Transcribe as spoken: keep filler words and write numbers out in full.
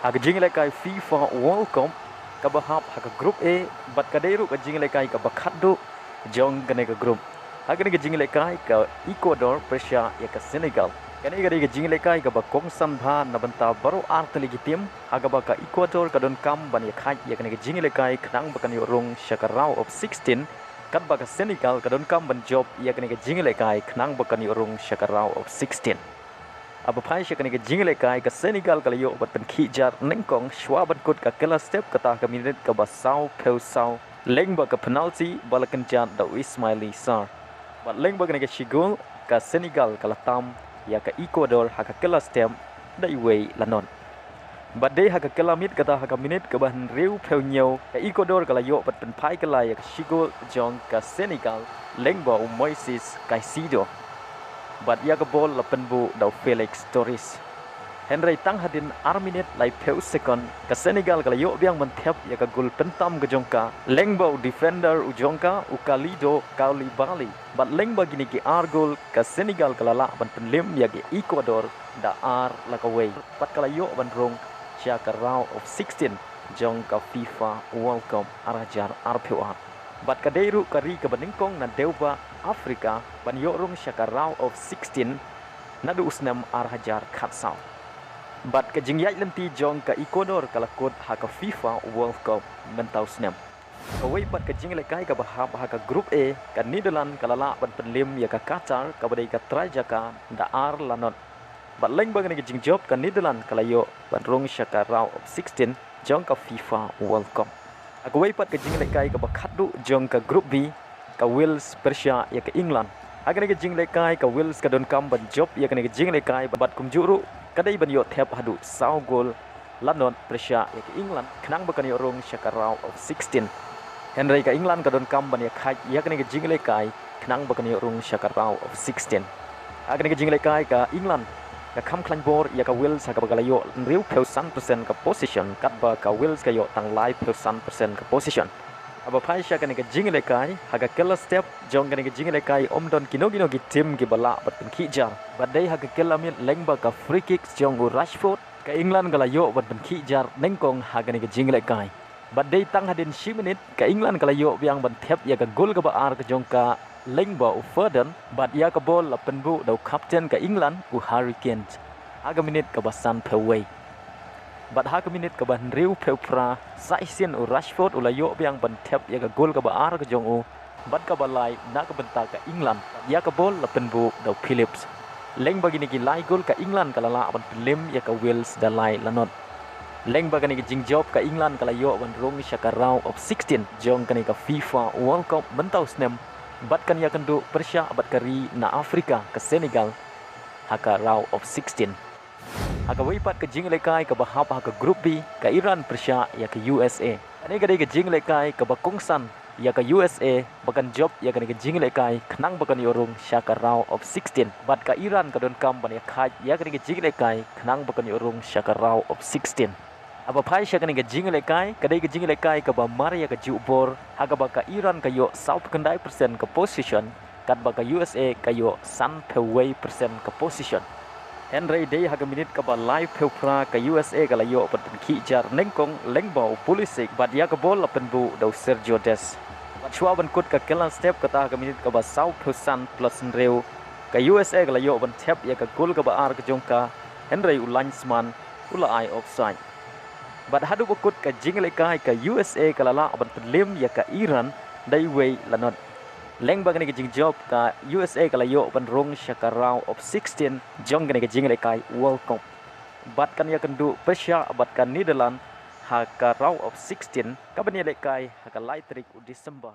Ha ka jingïalehkai FIFA World Cup kaba hap ha ka Group A, bad ka dei ruh ka jingïalehkai kaba khatduh jong kane ka group. Ha kane ka jingïalehkai ka Ecuador pyrshah ïa ka Senegal. Kane ka dei ka jingïalehkai kaba kongsan bha na bynta baroh artylli ki team, ha kaba ka Ecuador ka donkam ban ïakhaid ïa kane ka jingïalehkai khnang ba kan ïoh rung sha ka round of sixteen, katba ka Senegal ka donkam ban jop ïa kane ka jingïalehkai khnang ba kan ïoh rung sha ka round of sixteen. Haba phai sha kane ka jingïalehkai ka Senegal ka la ïoh ban pynkhih jar nyngkong shwa ban kut ka kylla step kata ka minit kaba sawphew saw, lyngba ka penalty ba la kynjat da u Ismaïla Sarr. Bad lyngba kane ka shi gol ka Senegal ka la tam ïa ka Ecuador ha ka kylla step da iwei la not. Bad dei ha ka kylla miet kata ha ka minit kaba hynriewphew hynñiew ka Ecuador ka la ïoh ban pynphai kylla ïa ka shi gol jong ka Senegal lyngba u Moises Caicedo. Bad ïa ka bol la pynbuh da u Felix Torres. Hynrei tang hadien ar minit laiphew sekon ka Senegal ka la ïoh biang ban thep ïa ka gol pyntam ka jong ka lyngba u defender u jong ka u Kalidou Koulibaly. Bad lyngba kine ki ar gol ka Senegal ka la lah ban pynlem ïa ka Ecuador da ar la ka wei. Bad ka la ïoh ban rung sha ka round of sixteen jong ka FIFA World Cup ar hajar arphew ar. Bad ka dei ruh ka ri kaba nyngkong na dewbah Afrika ban ïoh rung sha ka round of sixteen naduh u snem ar hajar khatsaw. Bad ka jingïaid lynti jong ka Ecuador ka la kut ha ka FIFA World Cup mynta u snem. Kawei pat ka jingïalehkai kaba hap ha ka Group A, ka Netherlands ka la lah ban pynlem ïa ka Qatar kaba dei ka trai jaka da ar la not. Bad lyngba kane ka jingjop ka Netherlands ka la ïoh ban rung sha ka round of sixteen jong ka FIFA World Cup. Ha kawei pat ka jingïalehkai kaba khatduh jong ka Group B, ka Wales pyrshah ïa ka England. Ha kane ka jingïalehkai ka Wales ka donkam ban jop ïa kane ka jingïalehkai bad kumjuh ruh ka dei ban ïoh thep haduh saw gol la not pyrshah ïa ka England khnang ba kan ïoh rung sha ka round of sixteen. Hynrei ka England ka donkam ban ïakhaid ïa kane ka jingïalehkai khnang ba kan ïoh rung sha ka round of sixteen. Ha kane ka jingïalehkai ka England ka kham khlaiñ bor ïa ka Wales ha kaba ka la ïoh hynriewphew san percent ka possession, katba ka Wales ka ïoh tang laiphew san percent ka possession. Haba phai sha kane ka jingïalehkai ha ka kylla step jong kane ka jingïalehkai ym don kino kino ki team kiba lah ban pynkhih jar. Bad dei ha ka kylla miet lyngba ka free kick jong u Rashford ka England ka la ïoh ban pynkhih jar nyngkong ha kane ka jingïalehkai. Bad dei tang hadien shi minit ka England ka la ïoh biang ban thep ïa ka gol kaba ar ka jong ka lyngba u Foden, bad ïa ka bol la pynbuh da u kapten ka England u Harry Kane ha ka minit kaba sanphew wei. Bad ha ka minit kaba hynriewphew phra sa shisien u Rashford u la ïoh biang ban thep ïa ka gol kaba ar ka jong u bad kaba lai na ka bynta ka England. Ïa ka bol la pynbuh da u Phillips. Lyngba kine ki lai gol ka England ka la lah ban pynlem ïa ka Wales da lai la not. Lyngba kane ka jingjop ka England ka la ïoh ban rung sha ka round of sixteen jong kane ka FIFA World Cup mynta u snem, bad kan ïakynduh pyrshah bad ka ri na Afrika ka Senegal ha ka round of sixteen. Ha kawei pat ka jingïalehkai kaba hap ha ka Group B, ka Iran pyrshah ïa ka U S A. Kane ka dei ka jingïalehkai kaba kongsan ïa ka U S A ba kan jop ïa kane ka jingïalehkai khnang ba kan ïoh rung sha ka round of sixteen. Bad ka Iran ka donkam ban ïakhaid ïa kane ka jingïalehkai khnang ba kan ïoh rung sha ka round of sixteen. Haba phai sha kane ka jingïalehkai ka dei ka jingïalehkai kaba mar ïa ka juh bor, ha kaba ka Iran ka ïoh sawphew khyndai percent ka possession, katba ka U S A ka ïoh sanphew wei percent ka possession. Hynrei dei ha ka minit kaba laiphew phra ka U S A ka la ïoh ban pynkhih jar nyngkong lyngba u Pulisic, bad ïa ka bol la pynbuh da u Sergio Dest. Bad shwa ban kut ka kylla step kata ha ka minit kaba sawphew san plus hynriew, ka U S A ka la ïoh ban thep ïa ka gol kaba ar ka jong ka, hynrei u linesman u la ai offside. Bad haduh ba kut ka jingïalehkai ka U S A ka la lah ban pynlem ïa ka Iran da iwei la not. Lyngba kane ka jingjop ka U S A ka la ïoh ban rung sha ka round of sixteen jong kane ka jingïalehkai World Cup. Bad kan ïakynduh pyrshah bad ka Netherlands ha ka round of sixteen kaban ïalehkai ha ka lai tarik u December.